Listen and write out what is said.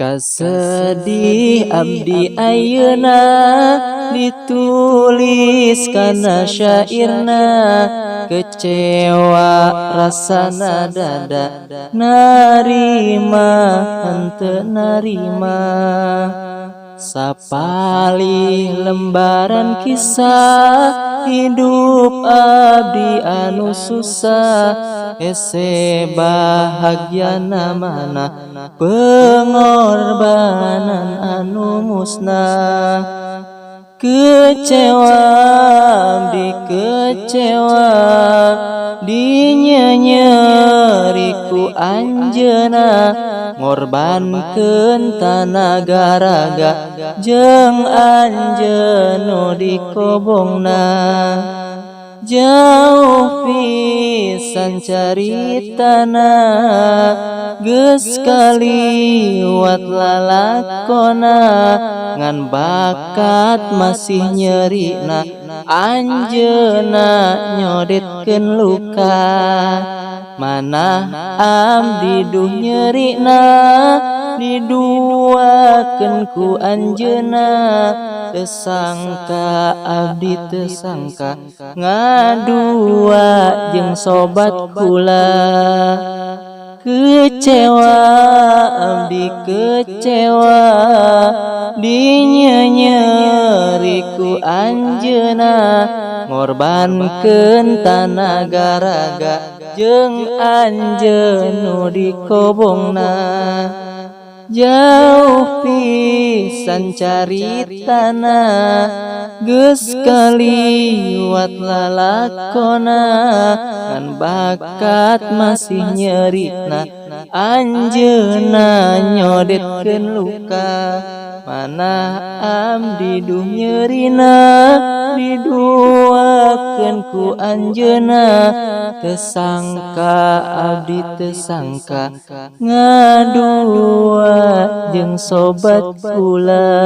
Kasedih abdi ayeuna ditulis kana syairna, kecewa rasana dada, narima henteu narima. Sapalih lembaran kisah hidup abdi anu susah, hese bahagiana mana pengorbanan anu musnah. Kecewa abdi, kecewa, dinyenyeri ku anjeunna, ngorbankeun tanaga raga jeung anjeun nu dikobongna. Jauh pisan caritana, geus kaliwat lalakona, ngan bakat masih nyerina, anjeunna nyodetkeun luka. Manah abdi duh nyerina, diduakeun ku anjeunna. Teu sangka abdi, teu sangka, ngadua jeung sobat kula. Kecewa abdi, kecewa, dinyenyeri ku anjeunna, ngorbankeun tanaga raga jeung anjeun nu dikobongna. Jauh pisan caritana, geus kaliwat lalakona, ngan bakat masih nyerina, anjeunna nyodetkeun luka. Manah abdi duh nyerina, diduakeun ku anjeunna. Teu sangka abdi, teu sangka, ngadua jeung sobat kula.